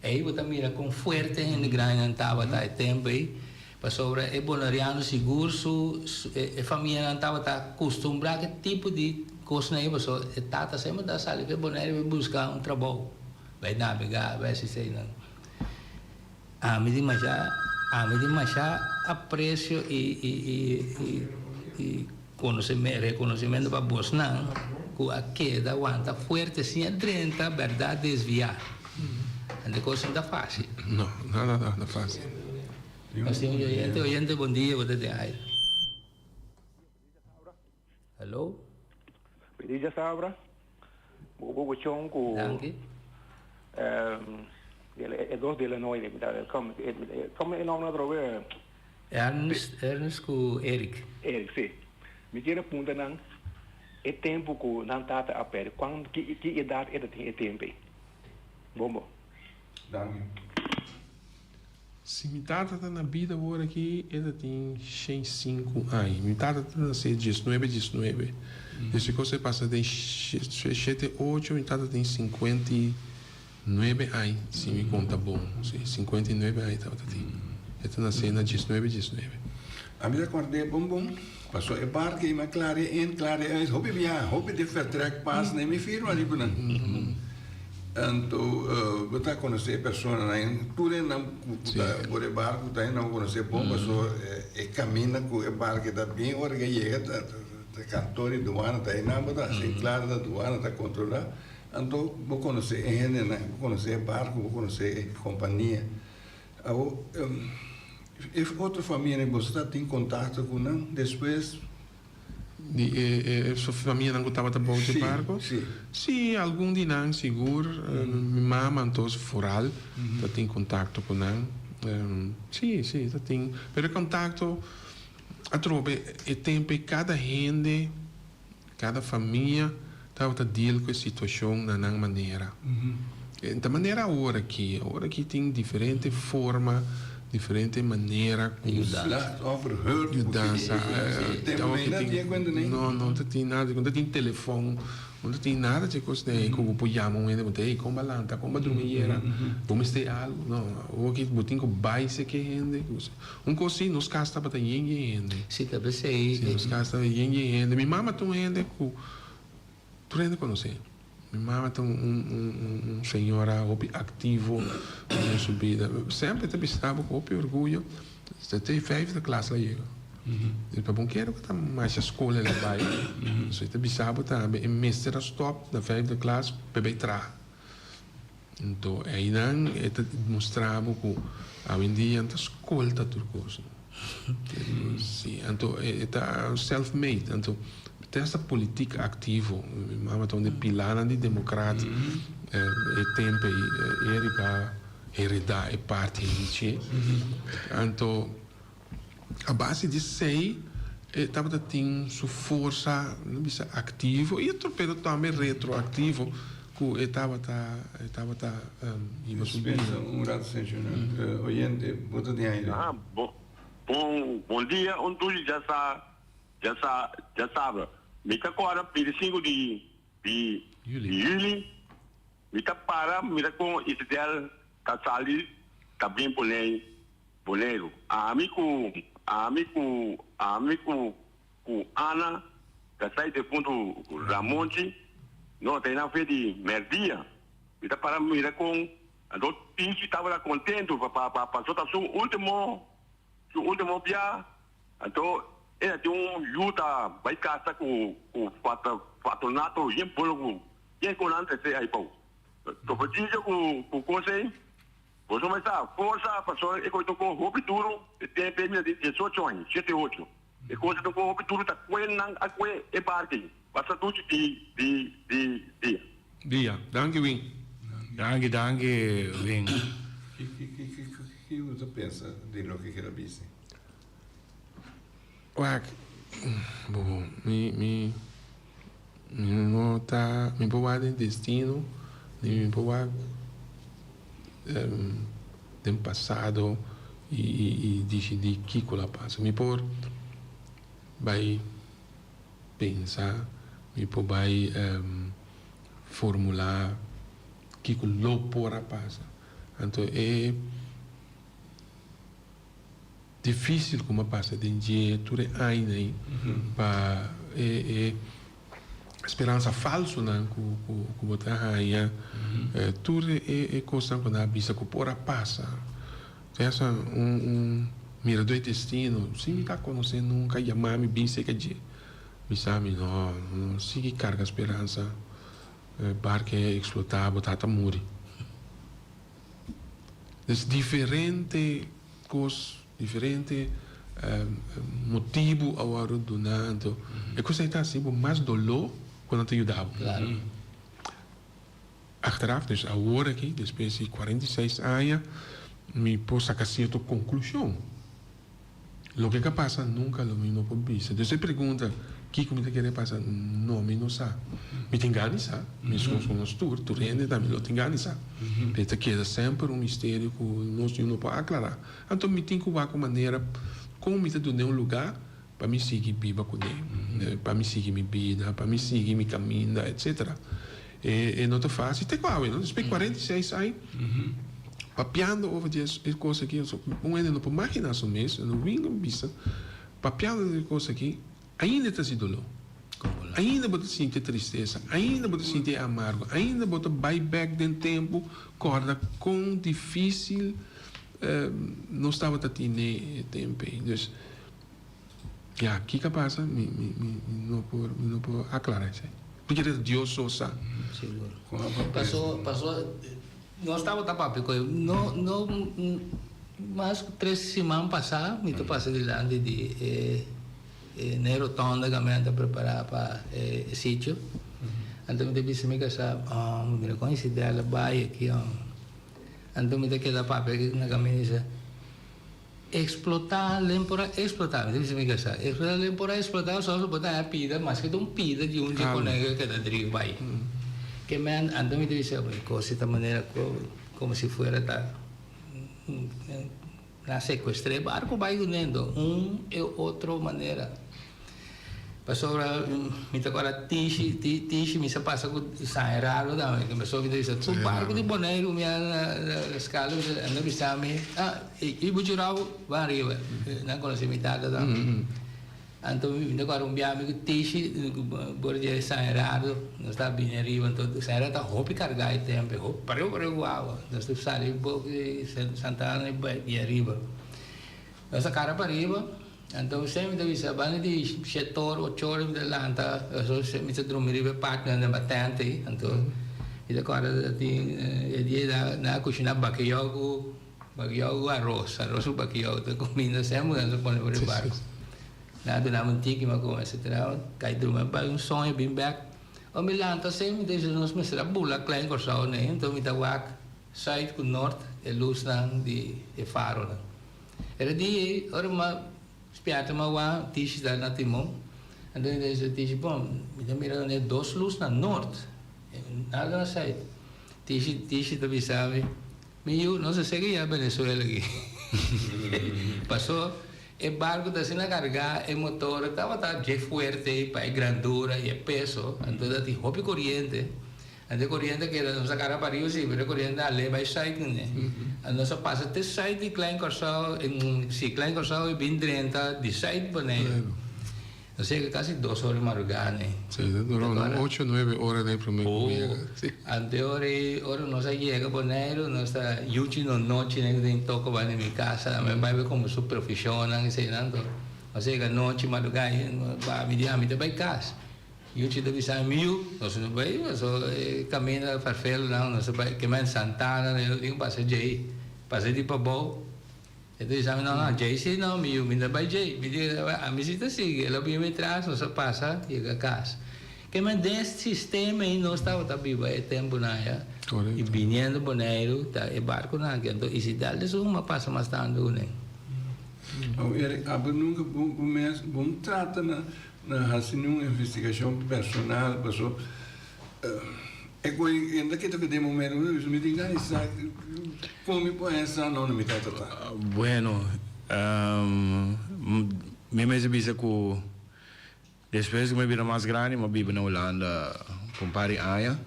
Ei bo ta mira kon fuerte hende grandinan tabata e tempu ei, pasobra e boneriano sigur su e famianan tabata kustumbrá ku e tipo di kosnan ei, pasobra e tata semper ta sali pa e Bonaire bai buska un trabou, bai nabegá, bai hasi eseinan. Ami di masha ami di masha apresio i i i i rekonosementu pa bosnan ku a keda wanta fuerte sin a drenta bèrdat desviá. Ante kos no ta fásil. No, nada nada fásil. Nos tin un oyente, oyente bon dia bo ta den aire. Hello. Feliz djasabra. Bo bo chon ku Danki. E dos de la noite mi ta kom kom e nomber atrobe? Ernst Ernst ku Eric. Eric si. Mi kier a punta nan e tempu ku nan tata a perde kuan ki ki edat e ta tin e tempu ei? Bon bo. Danki. Si mi tata ta na bida awor aki e ta tin 105 aña. Mi tata ta nase diesnuebe diesnuebe. Dus e kos ei pasa den shete ocho mi tata tin 59 aña si mi konta bon. Si, 59 aña e tabata tin. E ta nase na diesnuebe diesnuebe. Ami ta kòrd'é bon bon, pasobra e barku ei mi a klaria in, klaria uit hopi biaha, hopi di vertrek pas na e mi firma riba nan. Anto bo ta konosé e personanan, tur hendenan ku ta por e barku ta hendenan ku konosé bon pasobra e kaminda ku e barku ta bin ora ke yega ta kantor di duana ta einan bo ta hasi klar ta duana ta kontrolá. Anto bo konosé e hendenan, bo konosé e barku, bo konosé e kompania. Awor e otro famianan boso ta tin kontakto ku nan despues? Di e e famianan ku tabata bou dje barko? Si. Si, algun di nan sigur. Mi mama antos foral ta tin kontakto ku nan. Si, si, ta tin. Pero e kontakto atrobe e tempu ei kada hende, kada famia tabata deal ku e situashon na nan manera. Ta manera awor aki. Awor aki tin diferente forma, diferente manera ku. Slachtofferhulp. Yudansa. Tempu ei no tin kuenta nei. No, no ta tin nada. No ta tin telefòn, no ta tin nada dje kos nei ku bo por yama un hende bo ta hey kon bo a lanta, kon bo a drumi ayera, bo mester algu. No, awor aki bo tin ku bai seke hende. Un kos si, nos kas tabata yen yen hende. Si, ta p'esei. Si, nos kas tabata yen yen hende. Mi mama ta un hende ku Tur hende konosé. Mi mama ta un señora hopi aktivo den su bida. Semper ta bisa bo ku hopi orguyo, ta te vijfde klas la yega. I pa bon kere ku ta masha skol el a bai. So e ta bisa bo tambe e mester a stòp na vijfde klas pa e bai traha. Anto einan e ta mustra bo ku awendia ta skol ta tur kos. Si, anto e ta self made. Anto te hasta politik aktivo. Mi mama ta un di pilanan di demokrat e tempu ei Eric a hereda e parti ei di dje. Anto a base di esei e tabata tin su forsa, no bisa aktivo i otro pero tambe retroaktivo ku e tabata e tabata hiba su bida. Dispensa un rato señor oyente, bo ta den aire. Ah, bo, bon, bon dia, un tuyo dja sa, dja sa, dja sabra. Mi ta kòrda 25 di, di, di juli, mi ta para mira kon Isidel ta sali ta bin Bonei, Boneiru. Ami ku, ami ku, ami ku, ku Ana ta sai defuntu Ramonchi, no ta ina fe di merdia. Mi ta para mira kon anto Tinchi tabata kontentu pa pa pa paso ta su ultimo su ultimo bia anto e ta tin un yu ta bai kasa ku ku fata fatonato yen pueblo ku yen ku nan trese aibou. Topochicho ku ku kos ei. Boso mester forsa pasobra e kos ta tokó hopi duru e tempu ei mi ta di diesocho aña, shete ocho. E kos a tokó hopi duru ta kue nan a kue e barka ei. Pasa duchi di di di dia. Dia. Danki Win. Danki danki Win. Ki ki ki ki ki bo ta pensa di loke keda bisi? Wak, bo mi mi mi no ta mi por wak den destino ni mi por wak den pasado i i i dicidi kiko lo a pasa. Mi por bai pensa, mi por bai formula kiko lo por a pasa. Anto e. Difícil ku m'a pasa den dje tur e aña ei pa e e speransa falsonan ku ku bo ta haña tur e e kosnan ku nan a bisa ku por a pasa. Esa un un mirador e destino sin mi ta konosé nunka yama mi bin seka dje bisa mi no no sigui karga speransa barka e eksplotá bo tata muri. Dus diferente kos, diferente motibu a wòrdu duná. Anto e kos ei ta hasi bo mas doló ku nan ta yuda bo. Achteraf, dus awor aki, despues di 46 aña, mi por saka sierto konklushon. Loke ka pasa nunka lo mi no por bisa. Dus e pregunta kiko mi ta kere pasa, no mi no sa. Mi tin gana di sa, meskos ku nos tur, tur hende tambe lo tin gana di sa. Pero e ta keda semper un misterio ku nos yu no por aklará. Anto mi tin ku wak un manera kon mi ta dun'é un lugá pa mi sigui biba kuné, pa mi sigui mi bida, pa mi sigui mi kaminda, etsetera. E no ta fácil te ku awe, no? Despues di 46 aña papiando over di e kos aki, un hende no por maginá su mes, no winga bisa, papiando di e kos aki, ainda e ta hasi doló. Ainda bo ta sinti e tristesa, ainda bo ta sinti e amargo, ainda bo ta bai bèk den tempu kòrda kon difísil nos tabata tine e tempu ei. Dus, Ya, kiko a pasa? Mi, mi, mi, mi no por, mi no por aclara esei. Mi kere ta Dios so sa. Sigur. Paso, paso, nos tabata papia cu e, no, no, mas cu tres siman pasa mi ta pasa dilanti di e. n'e rotonda ku mi a prepará pa e sitio. Anto mi ta bisa mi kasá, Oh, mira kon Isidel a bai aki, oh. Anto mi ta keda papia na kaminda i bisa, Eksplotá len por a eksplotá. Mi ta bisa mi kasá, Eksplotá len por a eksplotá soso bo ta haña pida, maske ta un pida di un dje konèk a keda drif bai. Ke men, anto mi ta bisa, E kos ta manera komo si fuera ta. Nan secuestra e barco bay cu nendo un e otro manera. Pasobra mi ta acorda Tishi, Tishi mi sa pasa cu San Gerardo tambe. Pasobra mi ta bisa tur barco di Boneiru mi a na scala mi sa anda bisa mi ah y bo churao ban ariba. Nan conoce mi tata tambe. Anto mi ta kòrda un biaha mi ku Tishi bor dje San Gerardo, nos ta bini ariba, anto San Gerardo ta hopi kargá e tempu, hopi pareu pareu ku awa. Nos ta sali bok di Santa Ana i bai di ariba. Nos a kara pa riba, anto semper mi ta bisa banda di shete ora ocho ora mi ta lanta, pasobra mi ta drumi riba e patio nan den tènt ei, anto mi ta kòrda tin e dia nan a kushiná bakeyou ku. Bakiyou ku aros, aros ku bakiyou ta kuminda semper nan ta pone for e barco. Nan a duna mi un tiki mi a kome etcetera, kai drumi a bai un soño bin bek. Ora mi lanta asei mi ta bisa nos mester a bula Klein Kòrsou nei, enton mi ta wak sùit ku nort e lusnan di e faronan. Era dia ei ora mi a spièrta mi a wak Tishi ta na timon, anto mi ta bisa Tishi bon mi ta mira e dos lus na nort, nada na sùit. Tishi Tishi ta bisa mi. Mi yu, nos a segi ya Venezuela aki. Paso e barco ta asina carga, e motor tabata dje fuerte pa e grandura y e peso, anto ta tin hopi coriente. Anto e coriente keda, nos a cara pa riba si, pero e coriente a le bay site nene. Anto nos a pasa te site di Klein Corsou, si, Klein Corsou y bin drenta di site Bonaire. Nos yega casi dos ora di madrugá ne. Sí, ta dura un ocho, nuebe ora den prome cu yega. Sí. Ante ora ei, ora nos a yega Boneiru, nos ta yuchi no nochi ne den toko banda di mi casa, mi a bai bai como su provisionnan eseinan anto nos a yega nochi madrugá ei, ba mi di ami ta bai cas. Yuchi ta bisa mi, yu, nos no bai, paso e caminda farfelo nan, nos a bai kema Santana, nos tin cu pasa djei, pasa di pabou. E ta bisa mi, No, no, djei si no, mi yu, mi ta bai djei. Mi di, Ami si ta sigui. El a bini mi tras, nos a pasa yega kas. Ke men den e sistema ei nos tabata biba e tempunan ya. I biniendo Boneiru ta e barkunan aki. Anto Isidel des un a pasa mas tantu kuné. Awor Eric, abo nunka bo mes bo no trata na hasi niun investigashon personal paso E ku e ta kita ku den momento mi ta bisa mi tin gana di sa kon mi por haña sa no mi ta trata. Bueno, mi mester bisa ku despues ku mi bira mas grandi mi a biba na Hulanda pa un par di aña.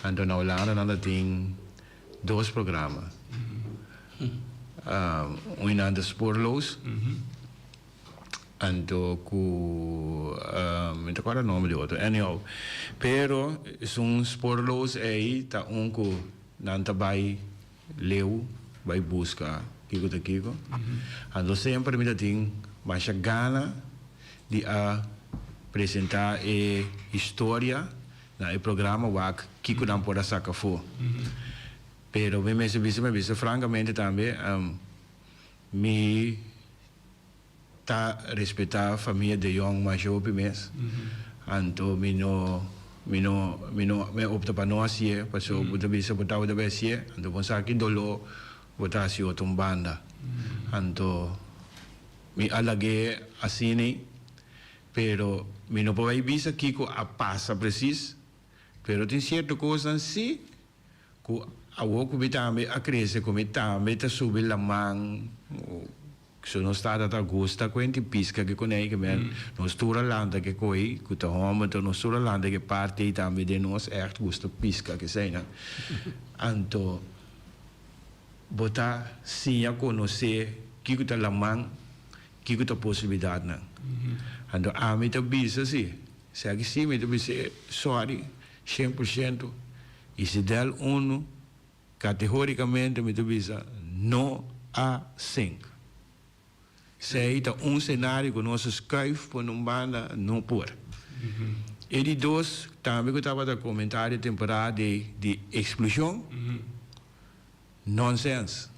Anto na Hulanda nan ta tin dos programa. Un nan ta Spoorloos. Anto ku mi ta kòrda nomber di otro anyhow pero esun spoorloos ei ta un ku nan ta bai leu bai buska kiko ta kiko anto semper mi ta tin masha gana di a presenta e historia na e programa wak kiko nan por a saka afó pero mi mester bisa mi a bisa frankamente tambe mi Ta respeta famia De Jong masha hopi mes. Anto mi no mi no mi no mi a opta pa no hacié paso bo ta bisa bo tabata bai hacié anto bo sa ki doló bo ta haci otro un banda. Anto mi a lag'é asina pero mi no por bai bisa kiko a pasa precies pero tin cierto cosnan si ku awor ku mi tambe a crece ku mi tambe ta subi laman. So nos tata ta gusta kuenti piska ke konei ke men nos tur a lanta ke koi ku ta homber anto nos tur a lanta ke parti ei tambe den nos echt gusta piska keseinan anto bo ta siña konosé kiko ta laman kiko ta posibilidatnan anto ami ta bisa si esaki si mi ta bisa sorry 100% i si del unu. Kategorikamente mi ta bisa no a sink. Esei ta un senario ku nos a skuif pone un banda, no por. E di dos, tambe ku tabata komentá di temporada di di eksploshon, nonsens.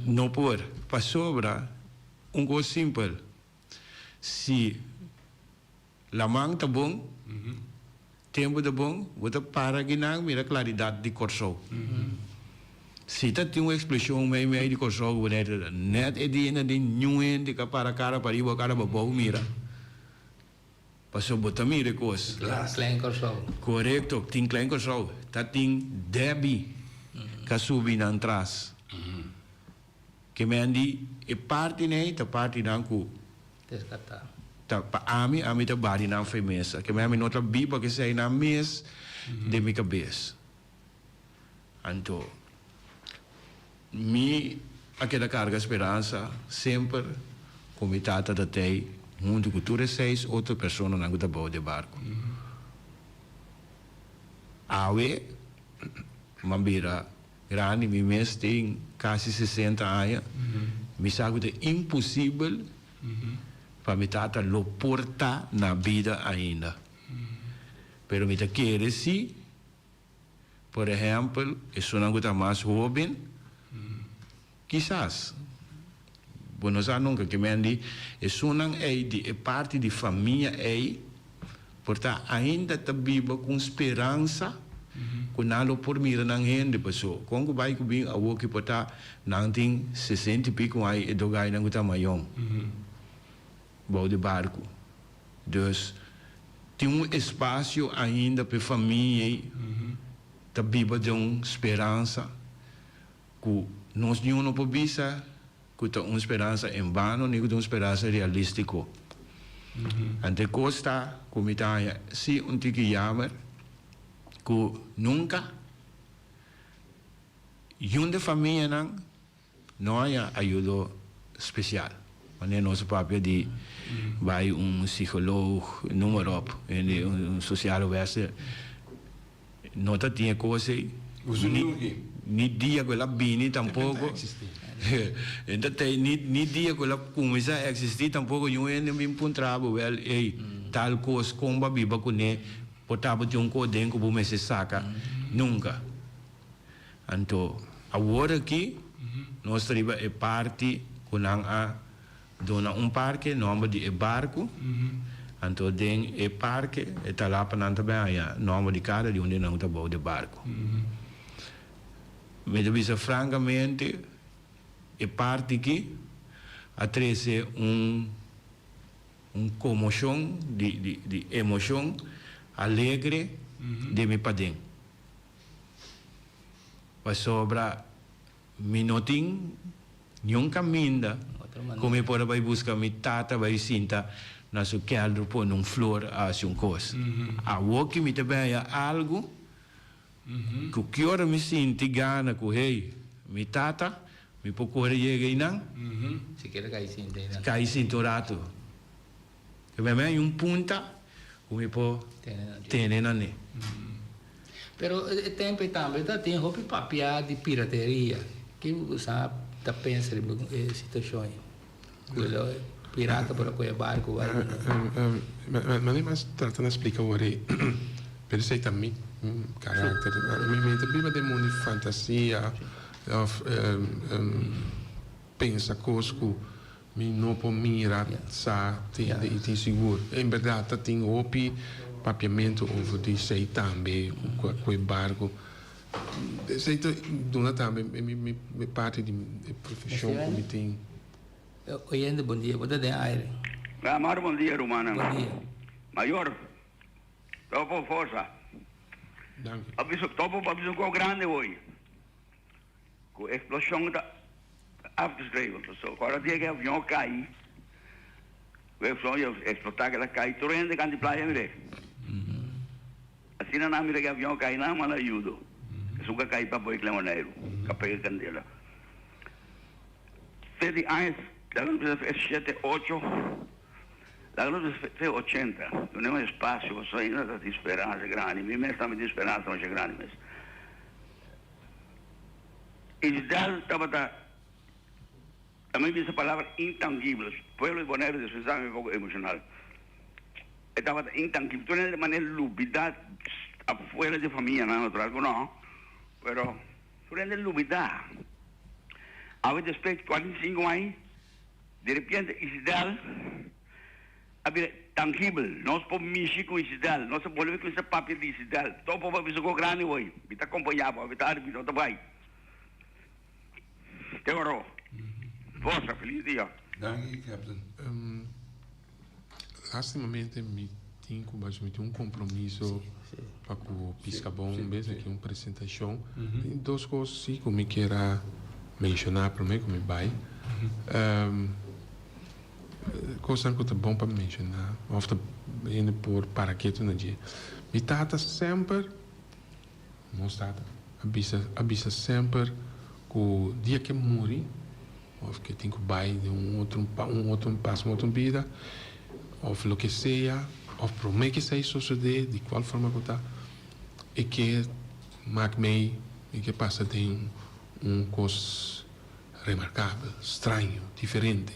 No por. Pasobra un kos simpel. Si laman ta bon, tempu ta bon, bo ta para akinan mira klaridat di Kòrsou. Si ta tin un eksploshon mei mei di Kòrsou ku Boneiru ta nèt e dia nan tin niun hende ka para kara pariba o kara pabou mira. Pasobra bo ta mira e kos. Klein Kòrsou. Korekto, tin Klein Kòrsou. Ta tin Debbie ka subi nan tras. Ke men di e parti nei ta partinan ku Deskatá. ta pa ami, ami ta bari nan fe mesa. Ke men ami no ta biba ke esei nan mes den mi kabes. Anto mi a keda karga speransa semper ku mi tata ta tei huntu ku tur e seis otro personanan ku ta bou di e barku. Awe m'a bira Grandi, mi mes tin casi 60 aña, mi sa cu ta imposibel pa mi tata lo por ta na bida ainda. Pero mi ta kere si, por ehempel, esunnan cu ta mas hoben, kisas, bo no sa nunca, ke men di esunnan ey di e parti di famia ey por ta ainda ta biba cu un speransa cu nan lo por mira nan hende paso con cu bay cu bin awoki por ta nan tin 60 y pico aña e dogainan cu ta mayon bou di barco dus tin un espacio ainda pa e famia ey ta biba den un speransa. Ku nos niun no por bisa ku ta un speransa en bano ni ku ta un speransa realístiko. Anto e kos ta ku mi ta haña sí un tiki yamer ku nunka yun di famianan no haña ayudo spesial. Wanneer nos a papia di bai un psicoloog, noem maar op, hende un sociale werker, no ta tin e cos ey. Ni dia cu el a bini tampoco. Ni dia cu el a cuminsa existi tampoco niun hende a bin puntra bo wel ey tal cos con bo a biba cune por ta bo tin un cos den cu bo mester saca. Nunca. Anto awor aki nos ta riba e parti ku nan a duna un parke nòmber di e barku. Anto den e parke e talapanan ta bin haña nòmber di kada di un di nan ku ta bou di e barku. Mi ta bisa frankamente e parti aki a trese un un komoshon di di emoshon alegre den mi paden. Pasobra mi no tin niun kaminda ku mi por a bai buska mi tata bai sinta na su kèlder pone un flor a hasi un kos. Awor ki mi ta bèña algu ku ki ora mi sinti gana ku hey, mi tata, mi por kore yega einan. Sikiera kai sinta einan. Kai sinta un ratu. Ke mi hay un punta ku mi por tene na ne. Pero e tempo ei tambe ta tin hopi papia di pirateria. Ki bo sa ta pensa riba e situacion ei? Ku lo pirata por a kohe barco bai. Mane mas trata na splika awor ei, pero esei ta mi karakter. Mi ta biba den mundu di fantasia of pensa kos ku Mi no por mira, sa, tende i tin sigur. En berdad ta tin hopi papiamentu over di esei tambe ku e barku. Esei ta duna tambe mi parti di e profeshon ku mi tin. Oyente bon dia, bo ta den aire. Amado bon dia rumannan. Bon dia. Mayor, topo forsa. Danki. Topo pa bisa un kos grandi hoy. Ku eksploshon ta af te schrijven. Pasobra ora dia ku e avion kai, ku e avion eksplotá ku el a kai, tur hende kant di playa mir'é. Asina nan mira ku e avion kai, nan manda ayudo. Esun ku a kai pa Boy Klemoneiru, ku a pega kandela. Fe di aña, laga nos bisa fe shete, ocho, laga nos bisa fe 80. Dun'é un espasio, pasobra ainda ta tin speransa grandi. Mi mes tambe tin speransa masha grandi mes. Isdal tabata tambe bisa palabra intangible. Pueblo di Boneiru dispensá mi poko emoshonal. E tabata intangible. Tur hende manera lubidá afuera di famianan natural ku no, pero tur hende lubidá. Awe despues di 45 aña, di repente Isdal. A bira tangibel. Nos por mishi ku Isidel. Nos a bolbe kuminsá papia di Isidel. Topo bo a bisa ku grandi hoy. Mi ta kompañá bo. Mi ta arbi, no ta bai. Te oro. Forsa. Feliz dia. Danki, Captain. Lastimamente mi tin ku bai mi tin un kompromiso pa ku Piscabon bes aki un presentashon. Tin dos kos si ku mi kier a menshoná promé ku mi bai. Kosnan ku ta bon pa menshoná òf ta hende por para ketu na dje. Mi tata semper, nos tata, a bisa a bisa semper ku dia ke muri òf ke tin ku bai den un otro un otro pasa un otro bida òf loke sea òf promé ke esei sosodé di kual forma ku ta e ke mak mei e ke pasa den un kos remarkabel, straño, diferente.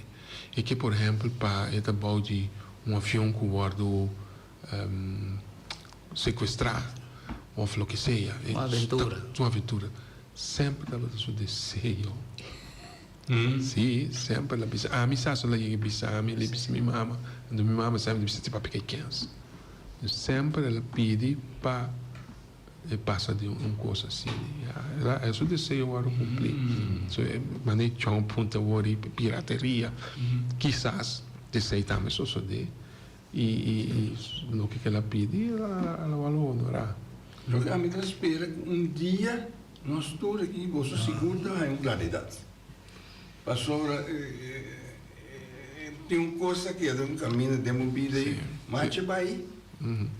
E ke por ehèmpel pa e ta bou di un avion ku wòrdu sekuestrá òf loke sea. Un aventura. Un aventura. Semper tabata su deseo. Sí, semper el a bisa. Ami sa so el a yega bisa ami, el a bisa mi mama. Anto mi mama semper ta bisa, Ti papia ke kens. Semper el a pidi pa. E pasa di un cos asina. Ya, e su deseo worde cumpli. So e mane chon punta worde pirateria. Kisas esey tambe sosode y y loke ke el a pidi el a worde honora. Loke ami ta spera cu un dia nos tur aki boso sigur ta haña un claridad. Pasobra tin un cos ta keda un camino den bo bida y machi bay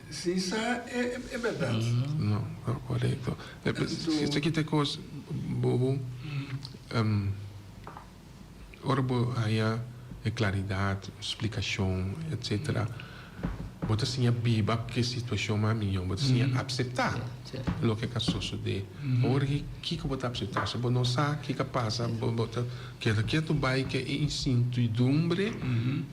sin sa e berdad. No, corecto. Esaki ta e cos bobo, ora bo haya e claridad, splicacion, etcetera. Bo ta siña biba ku e situashon mas mihó. Bo ta siña apseptá loke ka sosodé. Ora ki kiko bo ta apseptá? Si bo no sa kiko a pasa, bo ta keda ketu bai ku e insintuidumbre,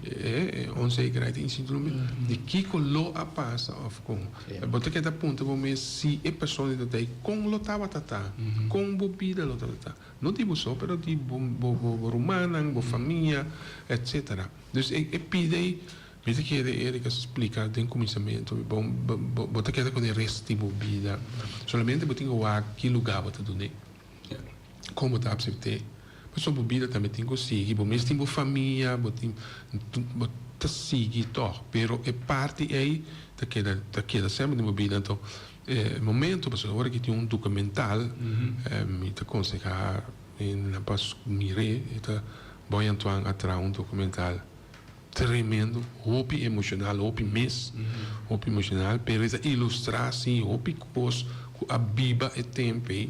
e onzekerheid, e insintuidumbre di kiko lo a pasa òf kon. Bo ta keda puntra bo mes si e persona di ta ei, kon lo tabata ta? Kon bo bida lo tabata ta? No di bo so, pero di bo rumannan, bo famia, etcetera. Dus e pida ei. Mi ta kere Erika splika den kuminsamentu, bo bo ta keda ku e rest di bo bida. Solamente bo tin ku wak ki lugá bo ta dun'é, kon bo ta apsept'é. Pasobra bo bida tambe tin ku sigui, bo mes tin bo famia, bo tin bo ta sigui tòg, pero e parti ei ta keda ta keda semper den bo bida. Anto e momento, pasobra ora ki tin un dokumental mi ta konsehá nan pa mir'é, e ta Boy Antoine a traha un dokumental. Tremendo, hopi emocional, hopi mes, hopi emocional, pero e ta ilustra si hopi cos cu a biba e tempo ey,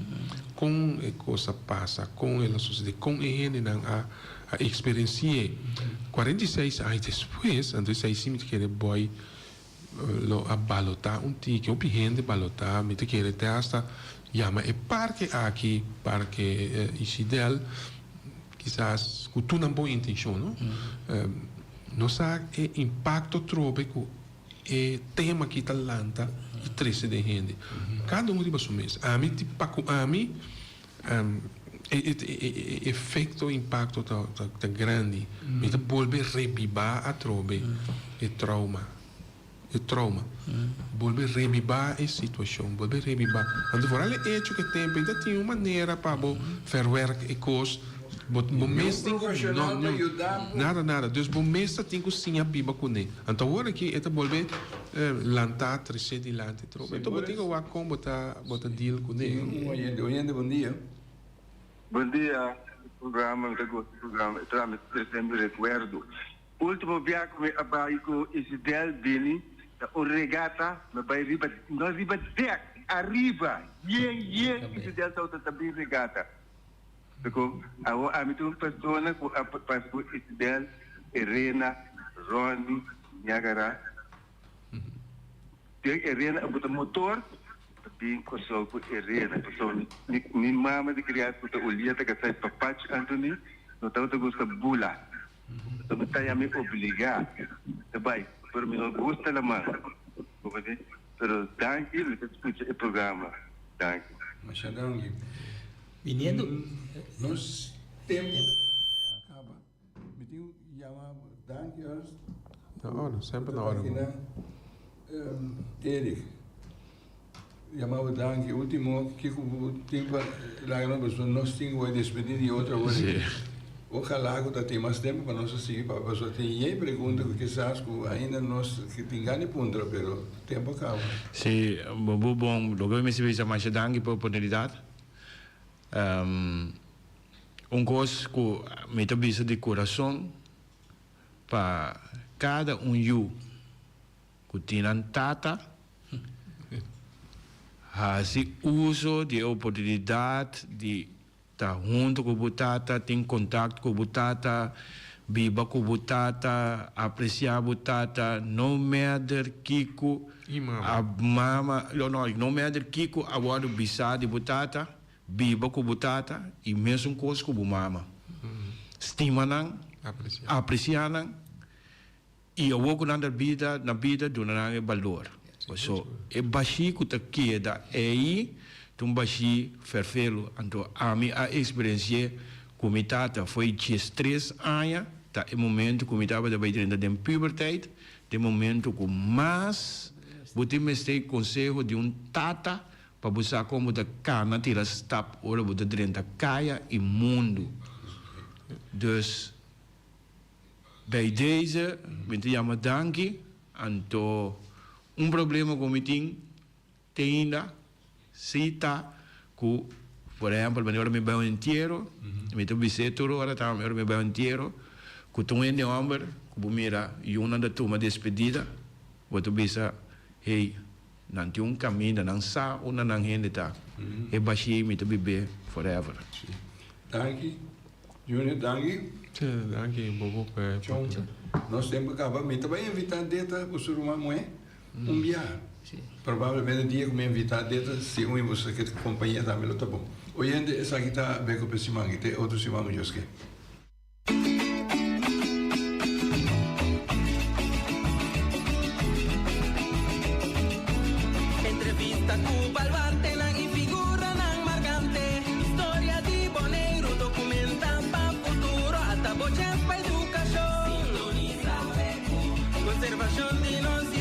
con e cos a pasa, con el a sucede, con e hendenan a a experienci'e. 46 aña despues, anto esey si mi ta kere boy lo a balota un tiki, hopi hende balota, mi ta kere te hasta yama e parke aki, parke Isidel, kisas ku tur nan bon intenshon, no? No sa e impakto trobe ku e tema aki ta lanta i trese den hende. Kada un riba su mes. Ami ti pa ku ami e efekto, impakto ta grandi. Mi ta bolbe rebibá atrobe e trauma. E trauma. Bolbe rebibá e situashon. Bolbe rebibá. Anto foral e echo ku e tempu ei ta tin un manera pa bo verwerk e kos. Bo bo mes tin ku no no nada nada. Dus bo mes ta tin ku siña biba kuné. Anto awor aki e ta bolbe lantá tresé dilanti atrobe. Anto bo tin ku wak kon bo ta bo ta deal kuné. Un oyente. Oyente bon dia. Bon dia programa mi ta gusta e programa e ta mi trese mi rekuerdo. Ultimo bia ku mi a bai ku Isidel bini ta un regata mi a bai riba no riba dek ariba yen yen Isidel tabata ta bin regata peko awo ami ta un persona ku a pasa ku Isidel Herena Ronny Niagara den Herena a buta motor ta bin Kòrsou ku Herena pasobra mi mama di kriansa ku ta Ulia ta kasá i Papachi Anthony no tabata gusta bula. Pasobra mi ta ya mi obligá ta bai, pero mi no gusta laman. Comprende? Pero danki, mi ta skucha e programa. Danki. Masha danki. Viniendo. Nos tempo a kaba. Mi tin yama danki Ernst. Na orde, semper na orde. Erik, yama bo danki. Ultimo, kiko bo tin pa laga nos pasobra nos tin ku bai despedí di otro awor aki. Ojalá ku ta tin mas tempu pa nos a sigui papia pasobra tin yei pregunta ku kisas ku ainda nos tin gana di puntra pero tempu a kaba. Sí, bo bon. Loke mi mester bisa masha danki pa e oportunidat. Un kos ku mi ta bisa di kurason pa kada un yu ku tin nan tata, hasi uso di e oportunidat di ta huntu ku bo tata, tin kontakto ku bo tata, biba ku bo tata, apresiá bo tata, no matter kiko a mama, no, no matter kiko a wòrdu bisá di bo tata, biba ku bo tata i mesun kos ku bo mama. Stima nan, apresiá nan. I awor ku nan ta bida na bida duna nan e balor. Paso e bashí ku ta keda ei ta un bashí ferfelu. Anto ami a eksperensi'é ku mi tata foi diestres aña, ta e momento ku mi tabata bai drenta den puberteit, den momento ku mas bo tin mester konseho di un tata pa bo sa kon bo ta kana tira stap ora bo ta drenta kaya i mundu. Dus. Bij deze mi ta yama danki, anto un problema ku mi tin te ainda si ta ku por ehempel manera ora mi bai un entiero mi ta bis'é tur ora tambe ora mi bai un entiero ku ta un hende homber ku bo mira yunan ta tuma despedida bo ta bisa hey nan tin un kaminda nan sa unda nan hende ta e bashí mi ta bib'é forever. Danki. Junior, danki. Sí, danki bobo pa e Chon, nos tempu kaba. Mi ta bai invitá Deta ku su ruman muhé un biaha. Probablemente dia ku mi invitá Deta, si un di boso ke kompañ'é tambe lo ta bon. Oyente, esaki ta Beko p'e siman i te otro siman ku Dios ke. Entrevista ku baluartenan i figuranan markante. Historia di Boneiru dokumenta pa futuro. Ata bo chèns pa edukashon. Sintonisa Beku. Konservashon di nos.